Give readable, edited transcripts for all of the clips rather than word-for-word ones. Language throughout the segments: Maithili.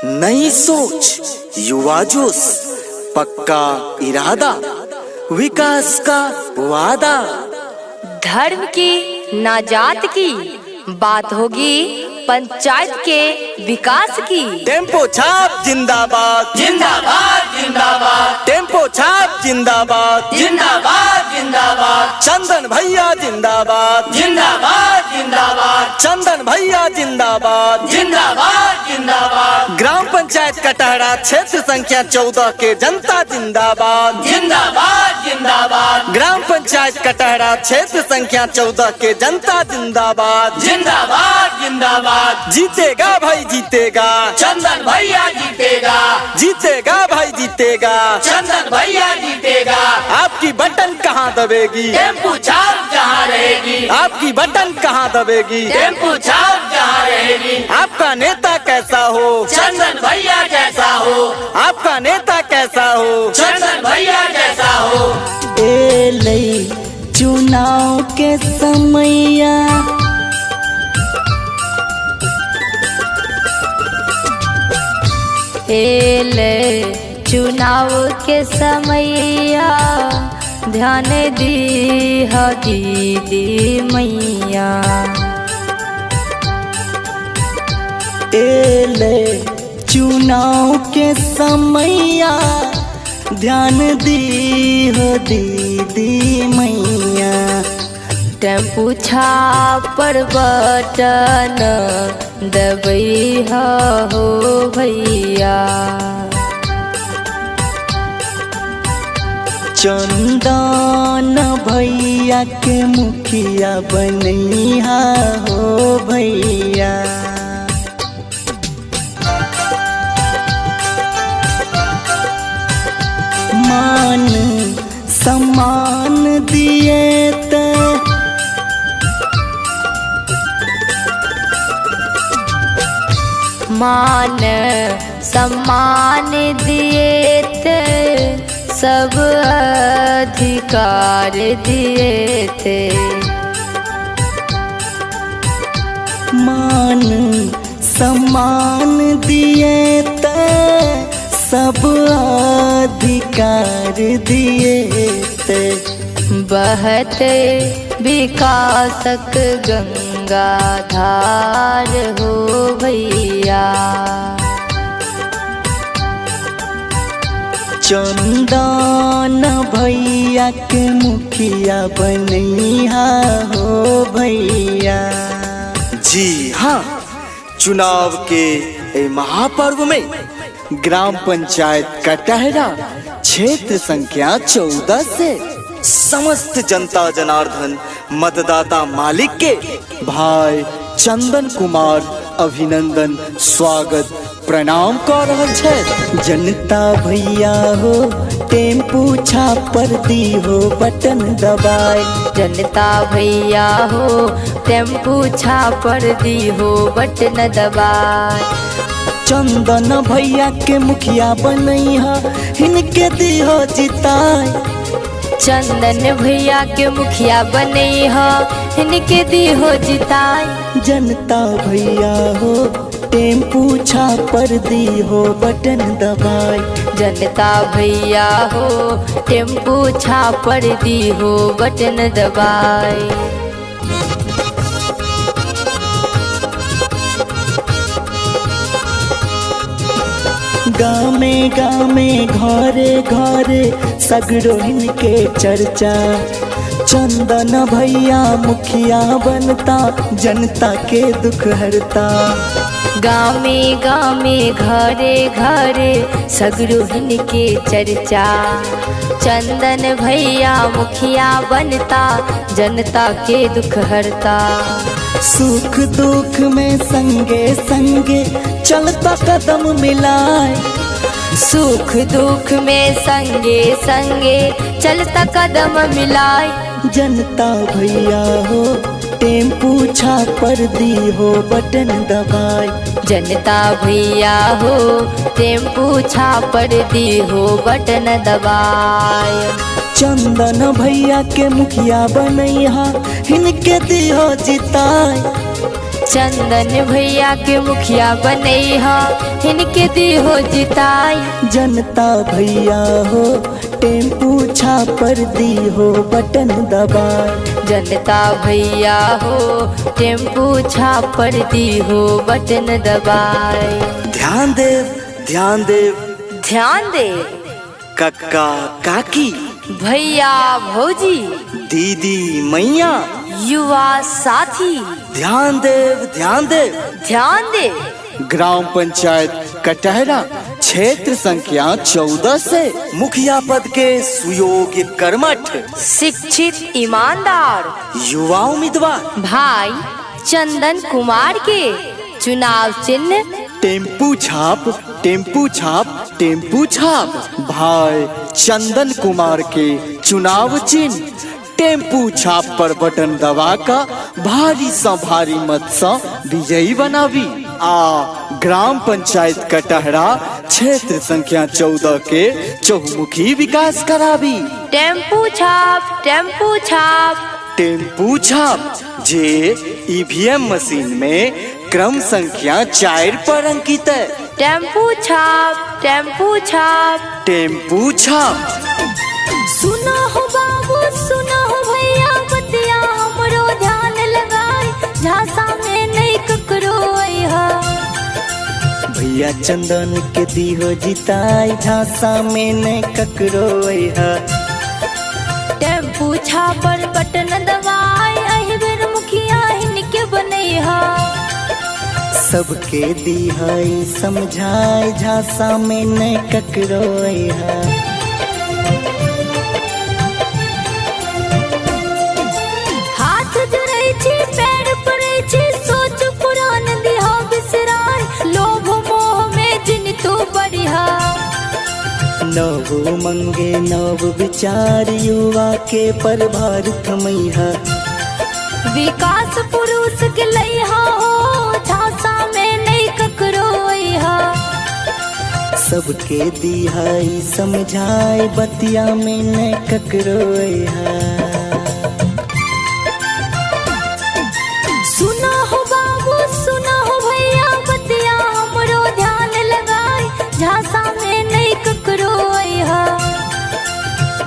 नई सोच, युवा जोश, पक्का इरादा, विकास का वादा। धर्म की ना जात की बात होगी, पंचायत के विकास की। टेम्पो छाप जिंदाबाद, जिंदाबाद जिंदाबाद। टेम्पो छाप जिंदाबाद, जिंदाबाद जिंदाबाद। चंदन भैया जिंदाबाद, जिंदाबाद जिंदाबाद। चंदन भैया जिंदाबाद, जिंदाबाद जिंदाबाद। ग्राम पंचायत कटहरा क्षेत्र संख्या 14 के जनता जिंदाबाद, जिंदाबाद जिंदाबाद। ग्राम पंचायत कटहरा क्षेत्र संख्या 14 के जनता जिंदाबाद, जिंदाबाद जिंदाबाद। जीतेगा भाई जीतेगा, चंदन भैया जीतेगा। जीतेगा भाई जीतेगा, चंदन भैया जीतेगा। आपकी बटन कहाँ दबेगी, टेम्पू छाप जहाँ रहेगी। आपकी बटन कहाँ दबेगी, टेम्पू छाप जहाँ रहेगी। आपका नेता कैसा हो, चंदन भैया जैसा हो। आपका नेता कैसा हो, चंदन भैया जैसा हो। एलै चुनाव के समैया, एले चुनाव के समैया, ध्यान दी दीदी मैया। एलै चुनाव के समैया, ध्यान दी हो दीदी मैया। टेम्पू छाप पर बटन दबई हो भैया। चंदन भैया के मुखिया बनैहा हो भैया। मान सम्मान दिए ते, मान सम्मान दिए थे, सब अधिकार दिए थे। मान सम्मान दिए ते, सब अधिकार दिए ते। बहते विकासक गंगा धार हो भैया। चंदन भैया के मुखिया बनैहा हो भैया। जी हाँ, चुनाव के ए महापर्व में ग्राम पंचायत कटहरा क्षेत्र संख्या 14 से समस्त जनता जनार्दन मतदाता मालिक के भाई चंदन कुमार अभिनंदन स्वागत प्रणाम कर रहल छथि। जनता भैया हो टेम्पू छाप पर दी हो बटन दबाए। जनता भैया हो टेम्पू छाप पर दी हो बटन दबाए। चंदन भैया के मुखिया बनैहा, हिनके दी हो जिताए। चंदन भैया के मुखिया बनैहा, इनके दी हो जिताए। जनता भैया हो टेम्पू छाप पर दी हो बटन दबाए। जनता भैया हो टेम्पू छाप पर दी हो बटन दबाए। गामे गामे घरे घरे सगरो हिनके चर्चा। चंदन भैया मुखिया बनता, जनता के दुख हरता। गामे गामे घरे घरे सगरो के चर्चा। चंदन भैया मुखिया बनता, जनता के दुख हरता। सुख दुख में संगे संगे चलता कदम मिलाए। सुख दुख में संगे संगे चलता कदम मिलाए। जनता भैया हो टेम्पू छाप पर दी हो बटन दबाए। जनता भैया हो टेम्पू छाप पर दी हो बटन दबाए। चंदन भैया के मुखिया बनैहा, हिनके दी हो जिताए। चंदन भैया के मुखिया बनैहा, इनके दीहो जिताई। जनता भैया हो टेम्पू छापर दी हो बटन दबाए। जनता भैया हो टेम्पू छापर दी हो बटन दबाए। ध्यान देव, ध्यान देव, ध्यान दे कक्का काकी, भैया भौजी, दीदी मैया, युवा साथी, ध्यान देव, ध्यान देव, ध्यान दे। ग्राम पंचायत कटहरा क्षेत्र संख्या 14 से मुखिया पद के सुयोग्य कर्मठ, शिक्षित ईमानदार युवा उम्मीदवार भाई चंदन कुमार के चुनाव चिन्ह टेम्पू छाप, टेम्पू छाप, टेम्पू छाप। भाई चंदन कुमार के चुनाव चिन्ह टेम्पू छाप पर बटन दबा का भारी सा भारी मत सा विजयी बनावी आ ग्राम पंचायत कटहरा क्षेत्र संख्या 14 के चहुमुखी विकास करावी। टेम्पू छाप, टेम्पू छाप, टेम्पू छाप जे ईवीएम मशीन में क्रम संख्या 4 पर अंकित है। टेम्पू छाप, टेम्पू छाप, टेम्पू छाप। सुना हो बाबू, सुना हो भैया, बतिया हमरो ध्यान लगाए, झांसा में नहीं ककरो अइहा। भैया चंदन के दी हो जिताई, झांसा में न ककरो अइहा। टेम्पू छापर बटन दबाए, अहि बेर मुखिया हिनके बनैहा। सबके दी है समझाए, झांसा में न ककरो अइहा। हाथ जोड़ै छी, पैर पड़ै छी, सोच पुरान दिहा बिसराय, लोभ मोह में जिन तू बढ़िया। नव मंगे नव विचार, युवा के प्रभार थमैहा। विकास पुरुष के लैहा हो, झांसा में नहीं ककरो अइहा। सबके दी है समझाए, बतिया में न ककरो अइहा। सुना हो बाबू, सुना हो भैया, बतिया हमरो ध्यान लगाए, झांसा में नहीं ककरो अइहा।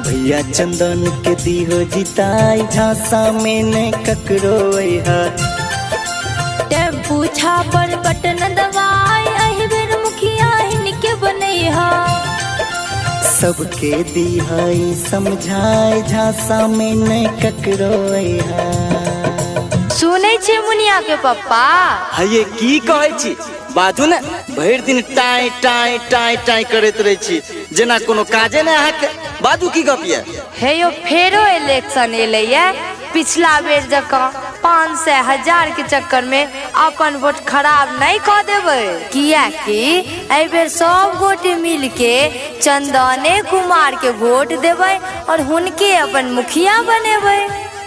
भैया चंदन के दी हो जिताई, झांसा में न ककरो अइहा। टेम्पू छापर बटन दबाए, अहि बेर मुखिया हिनके बनैहा। सबके दी है समझाए, झांसा में न ककरो अइहा। सुनै छै मुनिया के पप्पा? हये की कहै छी बाजू ने, भरि दिन टाइ टाइ टाइ टाइ करैत रहै छी, जेना कोनो काजे ने अहाँके। बाजू की गप ये? हे यो फेरो इलेक्शन एलैया, पिछला बेर जकाँ 500 हजार के चक्कर में अपन वोट खराब नहीं कऽ देबै, कियाकि एहि बेर सब गोटे मिल के चंदने कुमार के वोट देबै और हुनके अपन मुखिया बनेबै।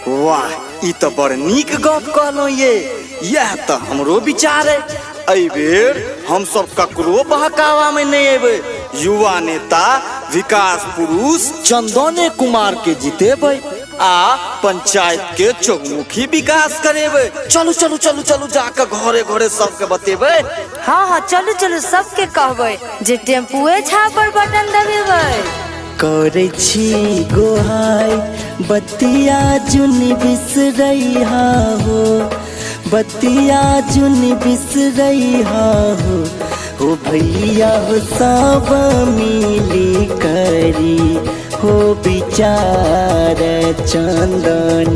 वाह, ई तो बड़ नीक गप कहलहुँ ये, यह तो हमरो विचार है। एहि बेर हम सब ककरो बहकावा में नहीं एबै, युवा नेता विकास पुरुष चंदने कुमार के जितेबै आ पंचायत के चहुमुखी विकास करेबै। चलू चलू चलू चलू, जाके घरे घरे सबके बतेबै। हाँ हाँ चलू चलू, सबके कहबै जे टेम्पुए छाप पर बटन दबेबै। करै छी गोहाई बतिया जुन बिसरैहा हो, बतिया जुन बिसरैहा हो भैया हो सब मिली करी हो विचार, चंदन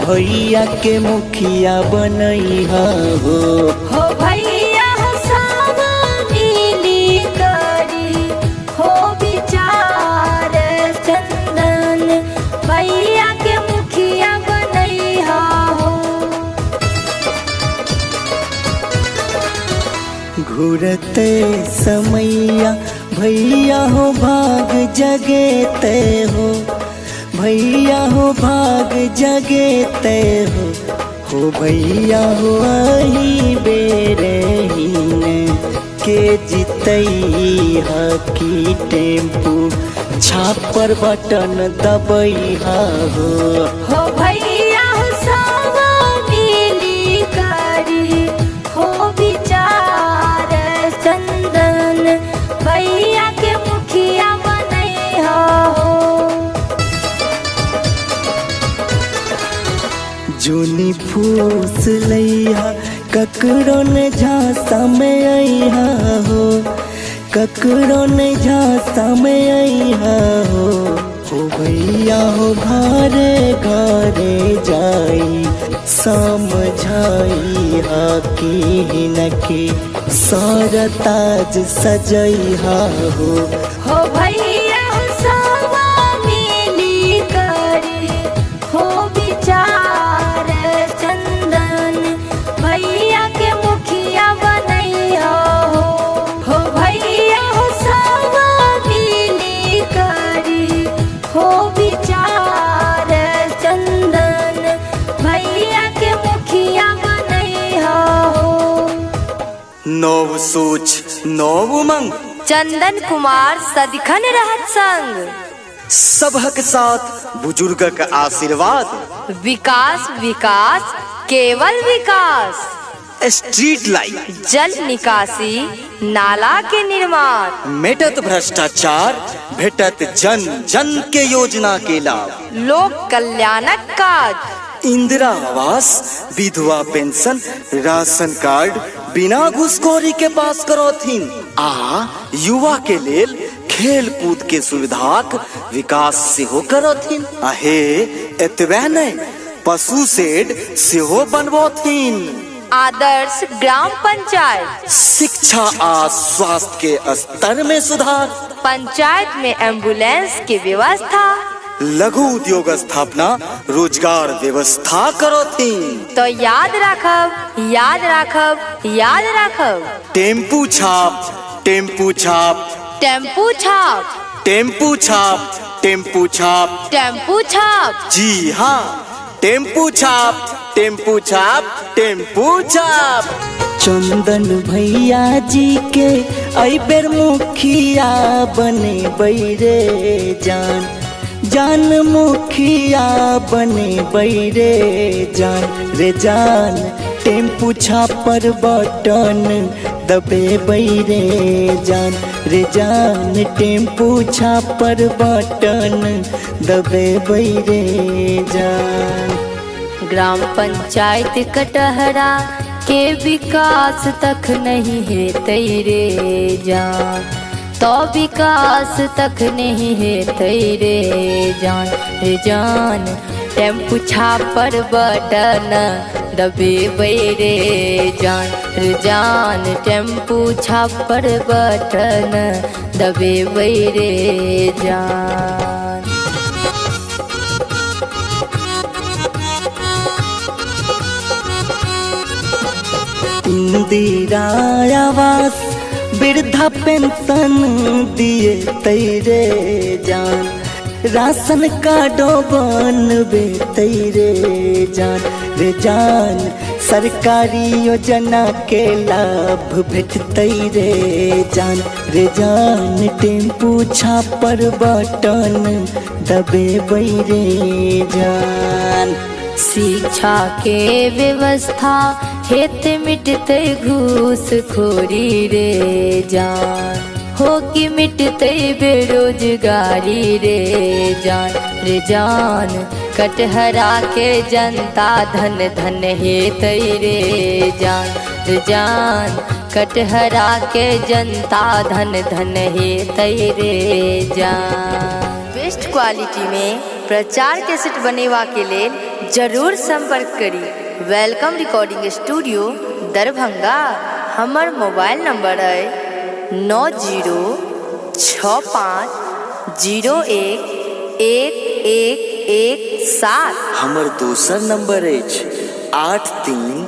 भैया के मुखिया बनैहा हो। हो भैया हो सब मिली करी हो विचार, चंदन भैया के मुखिया बनैहा हो। घूरते समैया भैया हो भाग जगेते हो, भैया हो भाग जगेते हो भैया हो आही बेरे हीने के जितई हकी टेम्पू छापर बटन दबैहा हो। हो भैया हो सब मिली करी जुनी फूस लैहा ककरो न झांसा में अइहा हो, ककरो न झांसा में अइहा हो। हो भैया हो घरे घरे जाई समझाई हा कि न के सरताज सजैहा हो। हो भैया सवा मिली करे हो विचार चंदन भैया के मुखिया बनैया हो भैया हो सवा मिली करे हो विचार चंदन भैया के मुखिया बनैया हो। नव सोच नव उमंग, चंदन कुमार सदिखन रहत संग, सबहक साथ बुजुर्गक आशीर्वाद। विकास विकास केवल विकास, स्ट्रीट लाइट, जल निकासी, नाला के निर्माण, मेटत भ्रष्टाचार, भेटत जन जन के योजना के लाभ। लोक कल्याणक काज, इंदिरा आवास, विधवा पेंशन, राशन कार्ड बिना घूसखोरी के पास करौथिन आ युवा के लेल खेल कूद के सुविधाक विकास सेहो करौथिन। आ हे एतबे नहि, पशु शेड सेहो बनबौथिन। आदर्श ग्राम पंचायत, शिक्षा आ स्वास्थ्य के स्तर में सुधार, पंचायत में एम्बुलेंस के व्यवस्था, लघु उद्योग स्थापना, रोजगार व्यवस्था करौथिन। तो याद राखब, याद राखब, याद राखब। टेम्पू छाप, टेम्पू छाप, टेम्पू छाप, टेम्पू छाप, टेम्पू छाप, टेम्पू छाप। जी हाँ, टेम्पू छाप, टेम्पू छाप, टेम्पू छाप। चंदन भैया जी के अई बेर मुखिया बने रे जान, जान मुखिया बने रे जान रे जान। टेम्पू छापर बटन दबे रे जान रे जान, टेम्पू छापर बटन दबे रे जान। ग्राम पंचायत कटहरा के विकास तक नहीं हेतै रे जान, तो विकास तक नहीं हेतै रे जान रे जान। टेम्पू छापर बटन दबेबै रे जान रे जान, टेम्पू छापर बटन दबेबै रे जान। इंदिरा आवास वृद्धा पेंशन दिए तैरे जान, राशन कार्डो बनबे तैरे जान रे जान। सरकारी योजना के लाभ भेटतै रे जान रे जान। टेम्पू छापर बटन दबेबै रे जान। शिक्षा के व्यवस्था हेत मिटते घूसखोरी रे जान, हो कि मिटते बेरोजगारी रे जान रे जान। कटहरा के जनता धन धन हेतै रे जान रे जान, कटहरा के जनता धन धन हेतै रे जान। बेस्ट क्वालिटी में प्रचार कैसेट बनेवा के लेल जरूर संपर्क करी। Welcome recording studio Darbhanga. हमर मोबाइल नंबर है 90 65 01 1 1 1 7। हमर दोसर नंबर अछि 8 3